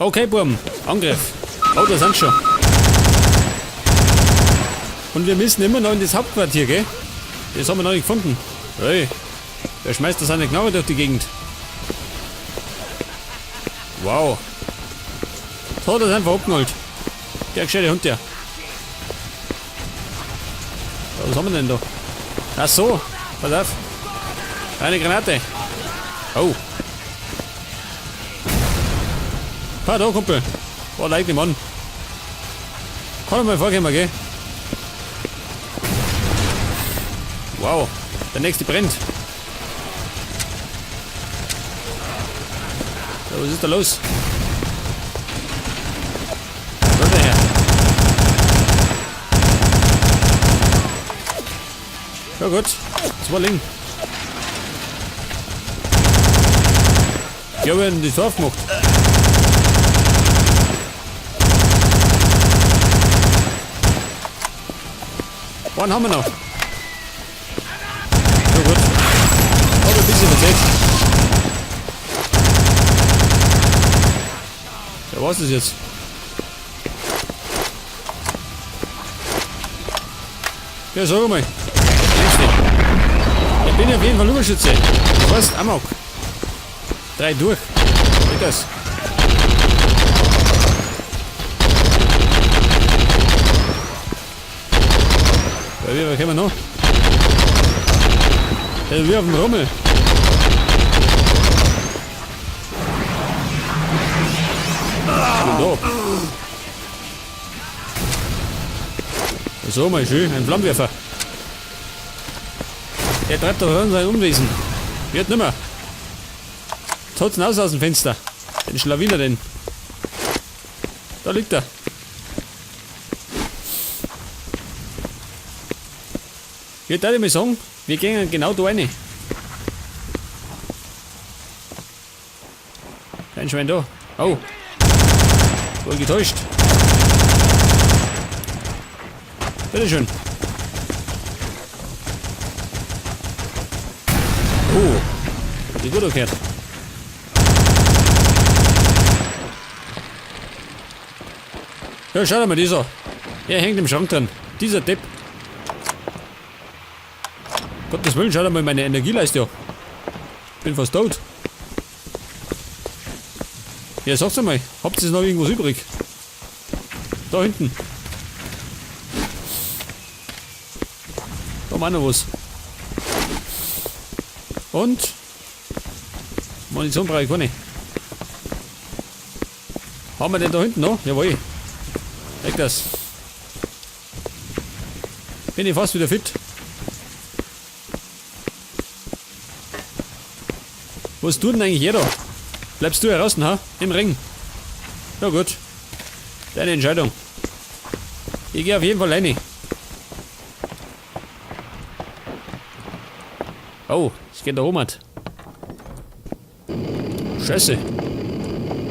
Okay, Buam, Angriff. Oh, da sind schon. Und wir müssen immer noch in das Hauptquartier, gell? Das haben wir noch nicht gefunden. Hey, wer schmeißt da seine Knarre durch die Gegend? Wow. Das hat er einfach abgeholt. Der gescheite Hund, der. Was haben wir denn da? Ach so, pass auf. Eine Granate. Oh. Fahr da, Kumpel. Boah, der eigene Mann. Kann ich mal vorkommen, gell? Wow, der nächste brennt. So, was ist da los? Runter her. Ja gut, zwei liegen. Ich habe ihn das aufgemacht. Einen haben wir noch. Ja gut. Hab ein bisschen verzählt. Ja, was ist jetzt? Ja, sag mal. Nächste. Ich bin auf jeden Fall Überschütze. Du weißt, Amok. 3 durch. Geht das? Ja, wie kommen wir noch? Ja, wir auf dem Rummel. Da. So, mal schön, ein Flammenwerfer. Der treibt doch sein Unwesen. Wird nimmer. Jetzt hat's raus aus dem Fenster. Den Schlawiner denn. Da liegt er. Ich würde mal sagen, wir gehen genau da rein. Kein Schwein da. Oh. Wohl getäuscht. Bitteschön. Oh. Die gut gehört. Ja, schau dir mal dieser. Er hängt im Schrank drin. Dieser Depp. Gottes Willen, schau dir mal meine Energieleiste an. Bin fast tot. Ja, sag's einmal, habt ihr noch irgendwas übrig? Da hinten. Da haben wir auch noch was. Und? Munition brauche ich keine. Haben wir denn da hinten noch? Jawohl. Weg das. Bin ich fast wieder fit. Was tut denn eigentlich jeder? Bleibst du heraus, ha? Im Ring. Na gut. Deine Entscheidung. Ich gehe auf jeden Fall rein. Oh, es geht da oben. Scheiße.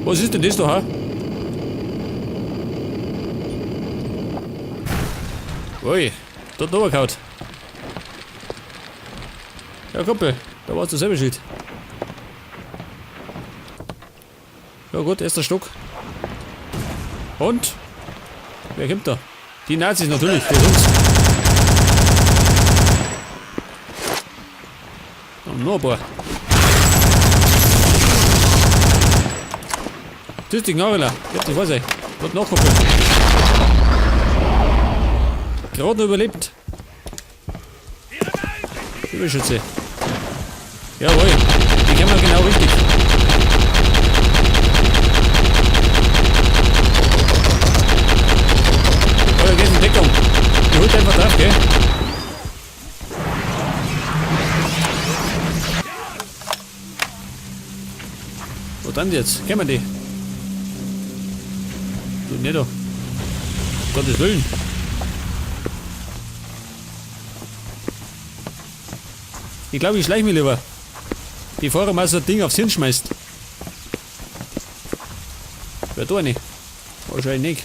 Was ist denn das da, ha? Ui, dort runtergehauen. Ja, Kumpel, da warst du selber schuld. Ja gut, erster Stock. Und? Wer kommt da? Die Nazis natürlich, wer sonst? Und noch ein paar. Das ist die Gnarela. Ich hab die Vorsicht. Wird nachgucken. Gerade noch überlebt. Überschütze. Jawohl. Die kennen wir genau richtig. Oh, da geht in Deckung. Die holt einfach drauf, gell? Wo dann jetzt? Kennen wir die? Du, nicht da. Um Gottes Willen. Ich glaube, ich schleich mich lieber. Bevor er mal so ein Ding aufs Hirn schmeißt. Wer da nicht? Wahrscheinlich nicht.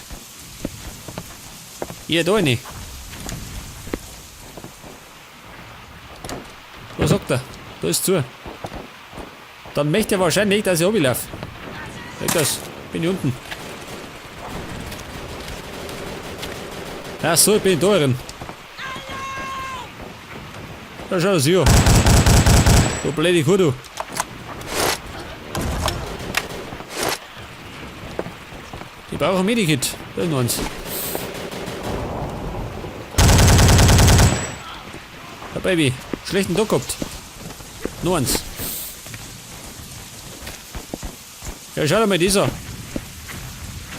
Hier, da nicht. Was sagt er? Da ist zu. Dann möchte er wahrscheinlich, dass ich runterlaufe. Weg das. Bin ich unten. Ach so, ich bin da drin. Da schau das hier. Du blöde Kuh, du. Ich brauche ein Medikit. Da ist noch eins. Ja, Baby, schlechten Tag gehabt. Noch eins. Ja, schau dir mal dieser.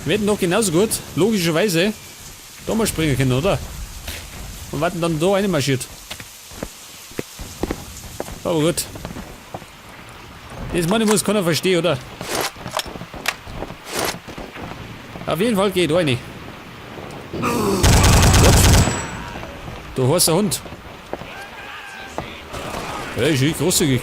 Wir hätten doch genauso gut, logischerweise, da mal springen können, oder? Und warten dann da reinmarschiert. Aber gut. Das meine muss keiner verstehen, oder? Auf jeden Fall geht rein. Gott. Du heißer Hund. Ja, ist eh großzügig.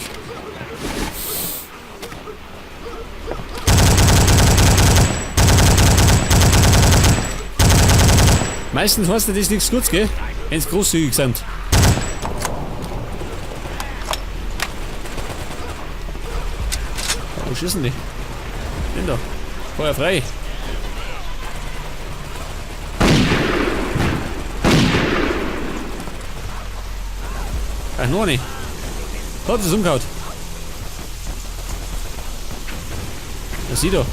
Meistens heißt das nichts Gutes, gell? Wenn's großzügig sind. Wo schießen die? Denn da. Feuer frei. Ach, noch nicht. Hat es umgehauen. Das sieht doch.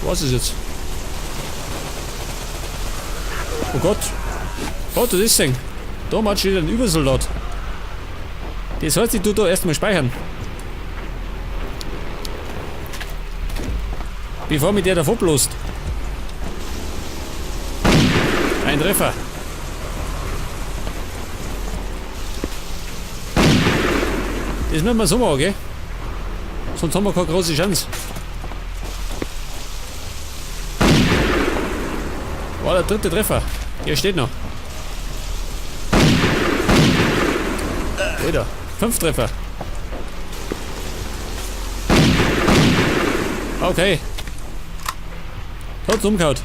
Was ist jetzt? Oh Gott. Oh, das ist denn. Da macht steht ein Übersoldat. Das heißt, ich tu da erstmal speichern. Bevor mich der davon bloßt. Ein Treffer. Das müssen wir so machen, gell? Sonst haben wir keine große Chance. War der dritte Treffer. Hier steht noch. Alter, 5 Treffer. Okay. Hat's umgehauen.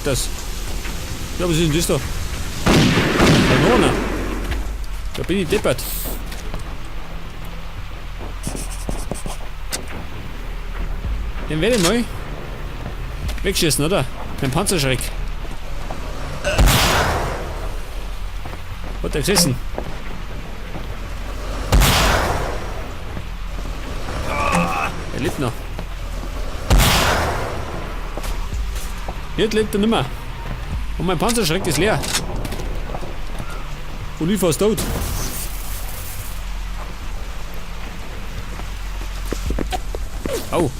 Das. Ja, was ist denn das da? Kanone. Da bin ich deppert. Den werde ich mal wegschießen, oder? Mein Panzerschreck. Hat der gesessen? Er lebt noch. Jetzt lebt er nimmer. Und mein Panzerschreck ist leer. Und ich fast tot. Au.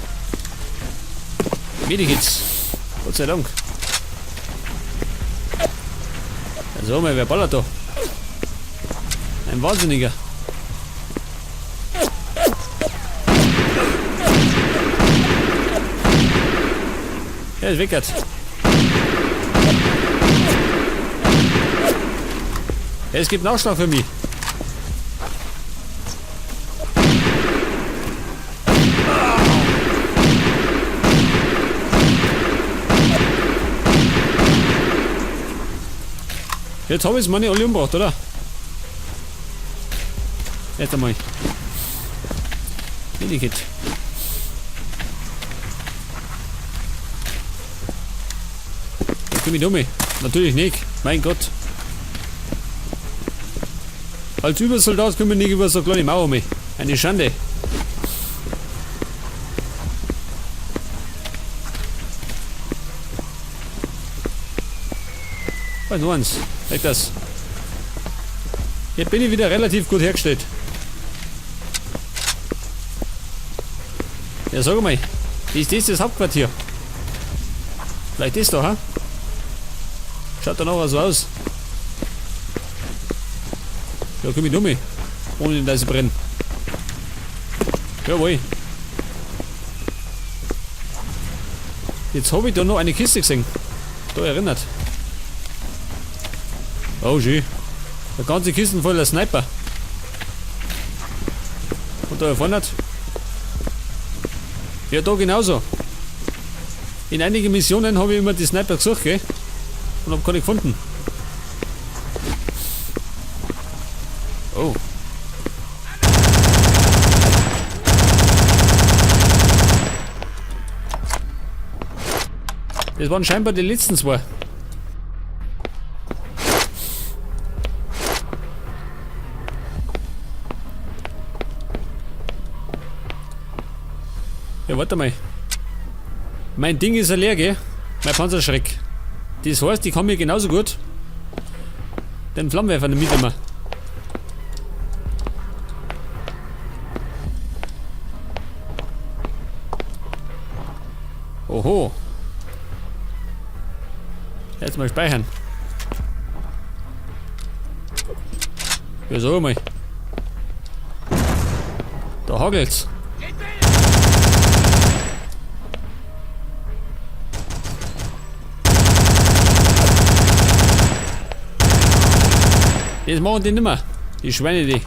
Medikits. Gott sei Dank. Also mal, wer ballert da? Ein Wahnsinniger. Er ist weg jetzt. Es gibt einen Nachschlag für mich. Jetzt habe ich es meine alle umgebracht, oder? Jetzt einmal. Medikit. Ich komm ich um. Natürlich nicht. Mein Gott. Als Übersoldat können wir nicht über so eine kleine Mauer mehr. Eine Schande. Oh, noch eins. Weg das. Jetzt bin ich wieder relativ gut hergestellt. Ja, sag mal, ist das das Hauptquartier? Vielleicht das da, ha? Schaut da noch so aus. Ja, komm ich um. Ohne dass ich brenne. Jawohl. Jetzt habe ich da noch eine Kiste gesehen. Da erinnert. Oh, schön. Eine ganze Kiste voller Sniper. Und da vorne. Ja, da genauso. In einigen Missionen habe ich immer die Sniper gesucht, gell? Und hab keine gefunden. Oh. Das waren scheinbar die letzten zwei. Ja, warte mal. Mein Ding ist ja leer, gell? Mein Panzerschreck. Das heißt, ich kann mir genauso gut den Flammenwerfer mitnehmen. Oho. Jetzt mal speichern. Ja, so mal. Da hagelt's. Das machen die nimmer. Die Schweine, die.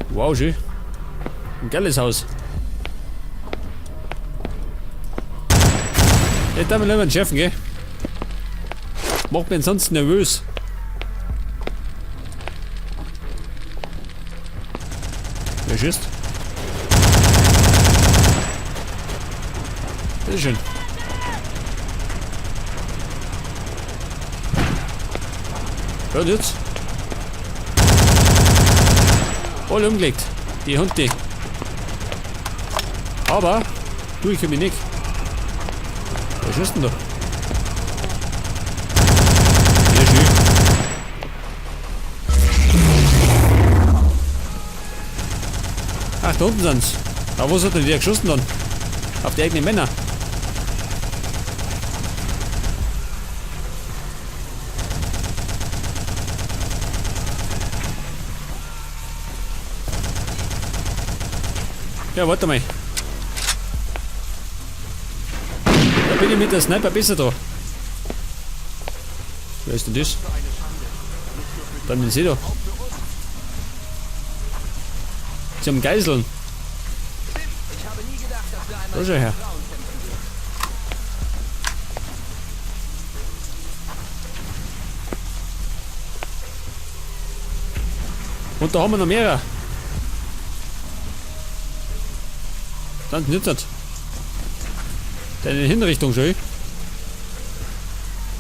Wow, schön. Ein geiles Haus. Jetzt darf ich lieber entschärfen, gell? Macht mich ansonsten nervös. Wer schießt? Bitteschön. Ja, und jetzt? Alle umgelegt. Die Hunde. Aber, du, ich komm mich nicht. Wer schießt denn da? Ja, schön. Ach, da unten sind's. Aber wo hat denn der geschossen dann? Auf die eigenen Männer. Ja, warte mal. Da bin ich mit der Sniper besser da. Wer ist denn das? Da bin ich da. Sie haben Geiseln. Da schau her. Und da haben wir noch mehrere. Dann nützt das. Deine Hinrichtung, schön.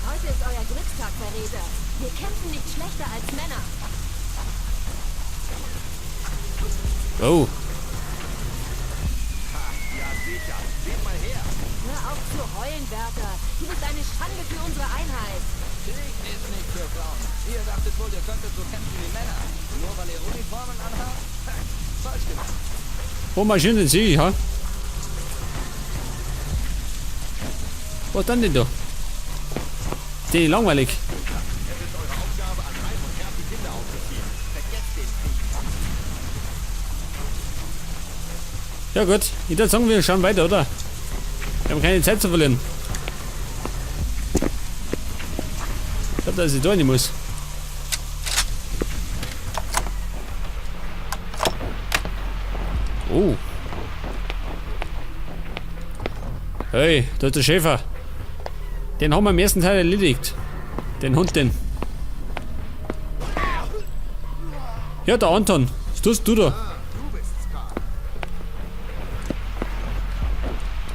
Heute ist euer Glückstag, Verräter. Wir kämpfen nicht schlechter als Männer. Oh. Ja, sicher. Seht mal her. Hör auf zu heulen, Wärter. Du bist eine Schande für unsere Einheit. Krieg ist nicht für Frauen. Ihr dachtet wohl, ihr könntet so kämpfen wie Männer. Nur weil ihr Uniformen anhabt? Falsch gemacht. Wo marschieren denn Sie, ha? Was dann denn da? Die langweilig. Es ist eure Aufgabe, an Leib und Herz die Kinder aufzuziehen. Vergesst den Krieg. Ja gut, ich würde sagen, wir schauen weiter, oder? Wir haben keine Zeit zu verlieren. Ich glaub, dass ich da rein muss. Oh. Hey, da ist der Schäfer. Den haben wir im ersten Teil erledigt. Den Hund, den. Ja, der Anton. Was tust du da? Ah, du bist's, Karl.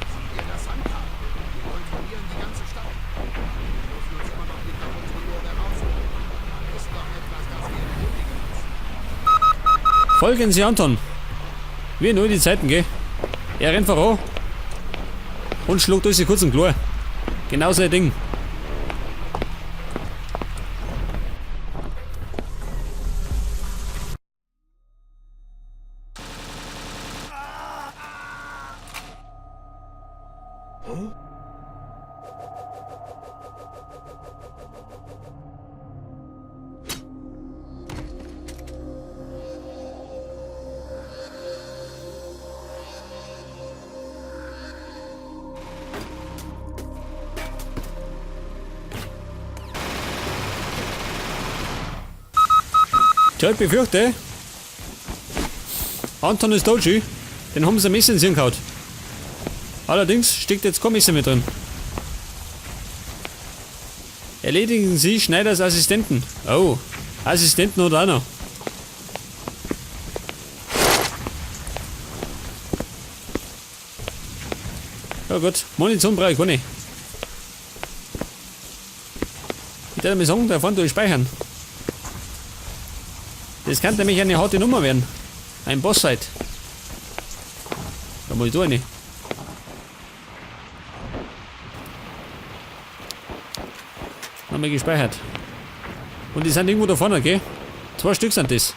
Sieh dir das an, Karl. Wir kontrollieren die ganze Stadt. Wir dürfen uns immer noch nicht nach unserem Lorbeer rausholen. Da ist noch etwas, das wir erledigen müssen. Folgen Sie Anton. Wie in all die Zeiten, gell? Er rennt voran und schlägt alles kurz und klar. Genau sein Ding. Tja, ich befürchte, Anton ist tot, schön. Den haben sie ein Messer ins Hirn gehauen. Allerdings steckt jetzt kein Messer mehr drin. Erledigen Sie Schneiders Assistenten. Oh, Assistenten oder auch noch. Ja gut, Munition brauche ich keine. Ich würde mir sagen, davon tue ich speichern. Das kann nämlich eine harte Nummer werden. Ein Bossfight. Da muss ich da rein. Haben wir gespeichert. Und die sind irgendwo da vorne, gell? 2 Stück sind das.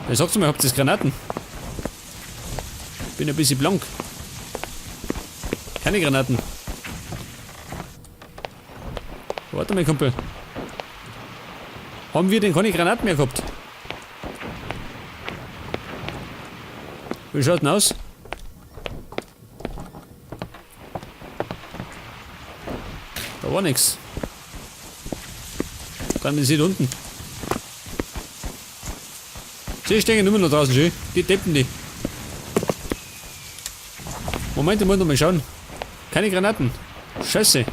Ja, sag's mal, habt ihr Granaten? Bin ein bisschen blank. Keine Granaten. Warte mal, Kumpel. Haben wir denn keine Granaten mehr gehabt? Wie schaut denn aus? Da war nix. Dann ist sie da unten. Sie stehen immer noch draußen, schön. Die Deppen, die. Moment, ich muss noch mal schauen. Keine Granaten. Scheiße.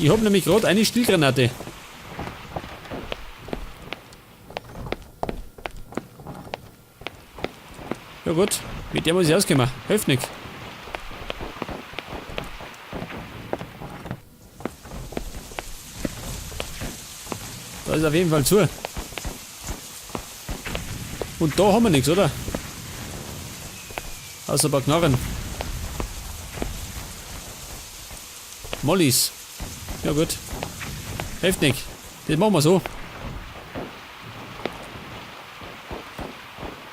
Ich hab nämlich grad eine Stielgranate. Ja gut, mit der muss ich auskommen. Hilft nix. Da ist auf jeden Fall zu. Und da haben wir nichts, oder? Außer ein paar Knarren. Mollys. Ja gut. Hilft nicht. Das machen wir so.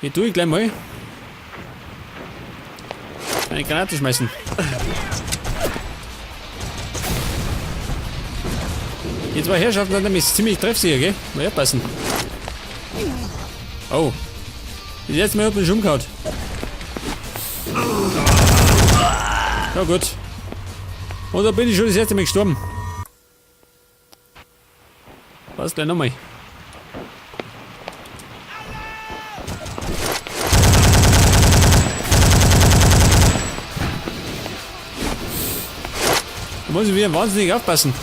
Hier tue ich gleich mal eine Granate schmeißen. Die zwei Herrschaften sind nämlich ziemlich treffsicher, gell? Mal aufpassen. Oh. Das letzte Mal hat man schon umgehauen. Ja gut. Und da bin ich schon das erste Mal gestorben. Was gleich nochmal. Da muss ich wieder wahnsinnig aufpassen.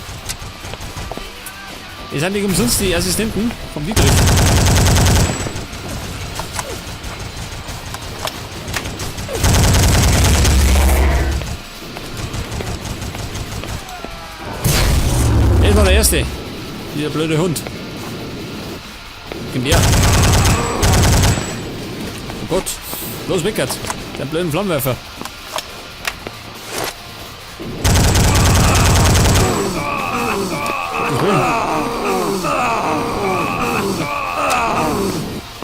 Es sind nicht umsonst die Assistenten vom Dietrich. Das war der erste. Dieser blöde Hund. Gib her. Oh Gott. Los, weg jetzt. Der blöden Flammenwerfer.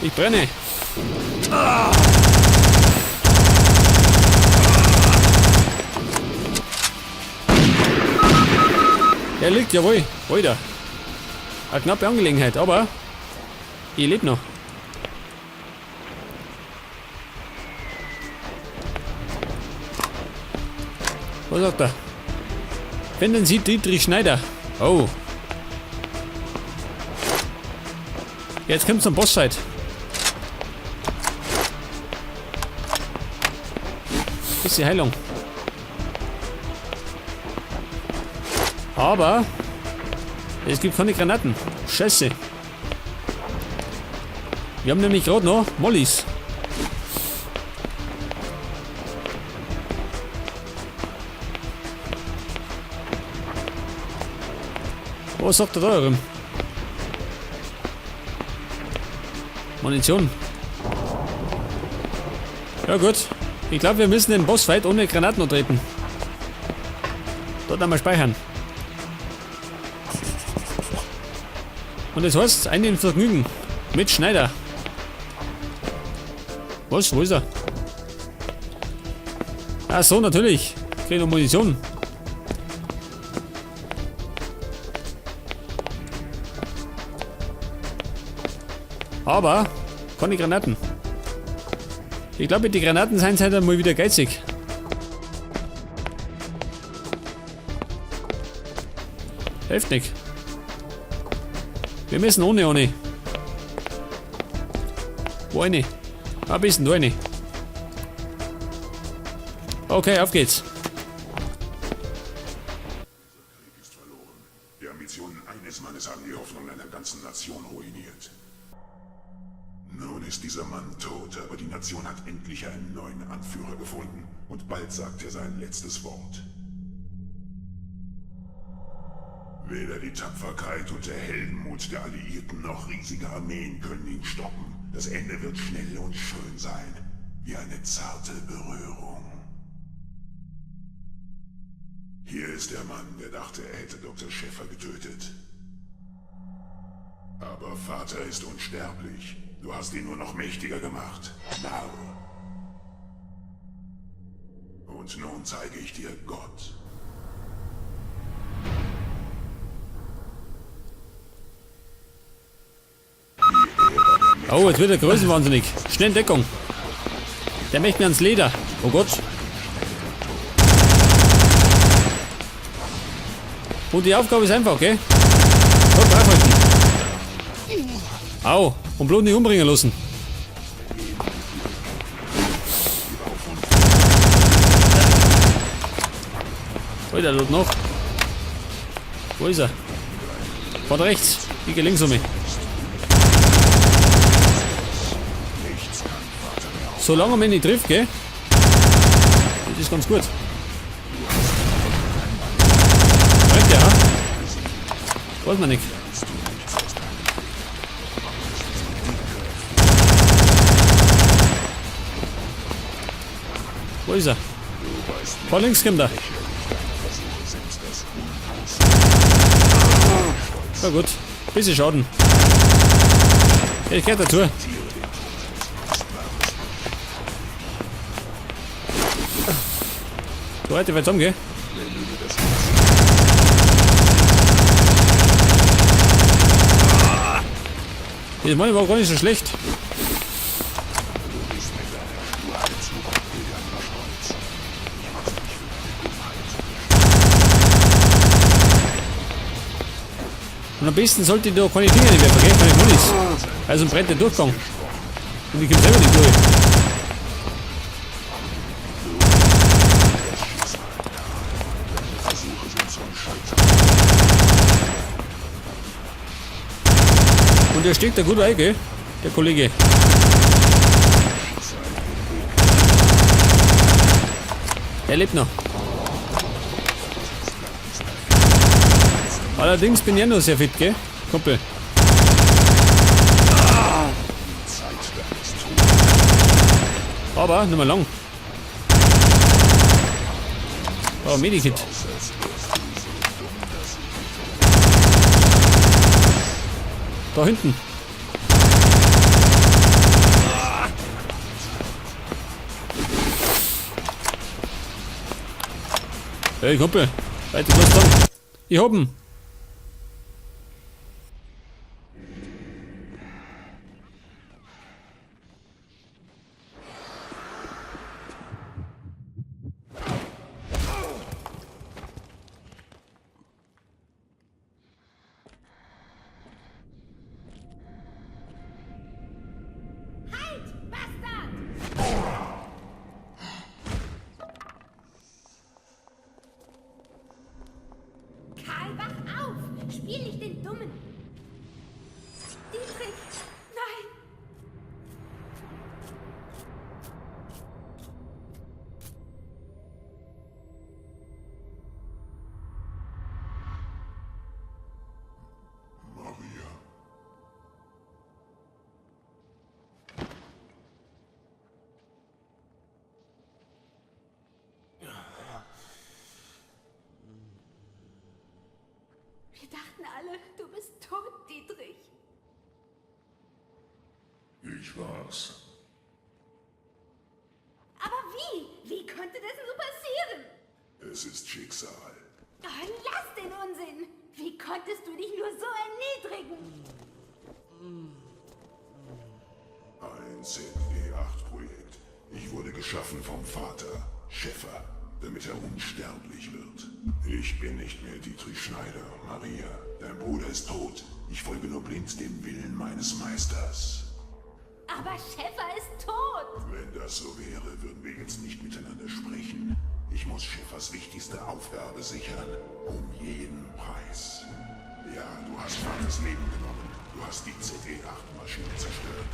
Ich brenne. Er liegt, jawohl. Alter. Eine knappe Angelegenheit, aber ich lebe noch. Was sagt er? Finden Sie Dietrich Schneider. Oh. Jetzt kommt's zum Bossfight. Bisschen Heilung. Aber es gibt keine Granaten. Scheiße. Wir haben nämlich gerade noch Mollys. Was sagt er da herum? Munition. Ja gut. Ich glaub, wir müssen den Bossfight ohne Granaten antreten. Dort einmal speichern. Und das heißt, einen Vergnügen mit Schneider. Was? Wo ist er? Ach so, natürlich. Krieg noch Munition. Aber keine Granaten. Ich glaube, die Granaten sind halt einmal wieder geizig. Hilft nicht. Wir müssen ohne. Wo eine? Ah, bist denn du eine? Okay, auf geht's. Krieg ist verloren. Die Ambitionen eines Mannes haben die Hoffnung einer ganzen Nation ruiniert. Nun ist dieser Mann tot, aber die Nation hat endlich einen neuen Anführer gefunden und bald sagt er sein letztes Wort. Weder die Tapferkeit und der Heldenmut der Alliierten noch riesige Armeen können ihn stoppen. Das Ende wird schnell und schön sein, wie eine zarte Berührung. Hier ist der Mann, der dachte, er hätte Dr. Schäffer getötet. Aber Vater ist unsterblich. Du hast ihn nur noch mächtiger gemacht. Narr. Und nun zeige ich dir Gott. Oh, jetzt wird er größenwahnsinnig. Schnell Deckung. Der möchte mir ans Leder. Oh Gott. Und die Aufgabe ist einfach, okay? Hopp, draufhalten. Au, und bloß nicht umbringen lassen. Alter, dort noch. Wo ist er? Von rechts. Ich geh links um mich. Solange man ihn nicht trifft, gell? Das ist ganz gut. Brennt der, ha? Weiß man nicht. Wo ist er? Von links kommt er. Na gut, bisschen Schaden. Ich geh dazu. So, weiter wird's umgehen. Das meine war gar nicht so schlecht. Und am besten sollte ich da keine Dinger nicht werfen, gell? Keine Molis. Also brennt der Durchgang. Und ich komm selber nicht durch. Und der steckt da gut rein, gell? Der Kollege. Der lebt noch. Allerdings bin ich ja noch sehr fit, gell? Kumpel. Aber nicht mehr lang. Oh, Medikit. Da hinten. Hey Kumpel, weiter los zusammen. Ich hab ihn. Halt, Bastard! Karl, wach auf! Spiel nicht den Dummen! Dietrich! Nein! Maria. Wir dachten alle, du bist tot, Dietrich. Ich war's. Aber wie? Wie konnte das nur passieren? Es ist Schicksal. Oh, lass den Unsinn! Wie konntest du dich nur so erniedrigen? Ein ZE8-Projekt. Ich wurde geschaffen vom Vater, Schäffer, damit er unsterblich wird. Ich bin nicht mehr Dietrich Schneider, Maria. Dein Bruder ist tot. Ich folge nur blind dem Willen meines Meisters. Aber Schäffer ist tot. Wenn das so wäre, würden wir jetzt nicht miteinander sprechen. Ich muss Schäffers wichtigste Aufgabe sichern. Um jeden Preis. Ja, du hast Vaters Leben genommen. Du hast die ZE-8-Maschine zerstört.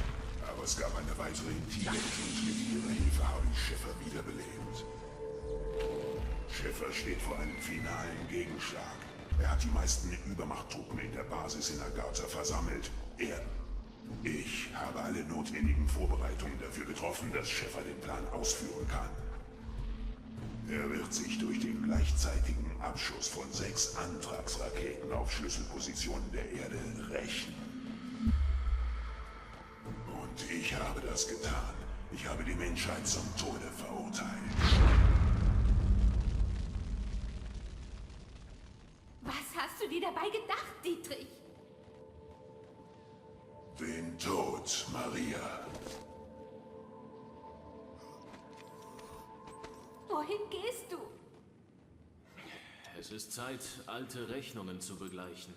Aber es gab eine weitere Intive und mit ihrer Hilfe habe ich Schäffer wiederbelebt. Schäffer steht vor einem finalen Gegenschlag. Er hat die meisten Übermachttruppen in der Basis in Agatha versammelt. Er. Ich habe alle notwendigen Vorbereitungen dafür getroffen, dass Schäffer den Plan ausführen kann. Er wird sich durch den gleichzeitigen Abschuss von sechs Antragsraketen auf Schlüsselpositionen der Erde rächen. Und ich habe das getan. Ich habe die Menschheit zum Tode verurteilt. Was hast du dir dabei gedacht, Dietrich? Den Tod, Maria. Wohin gehst du? Es ist Zeit, alte Rechnungen zu begleichen.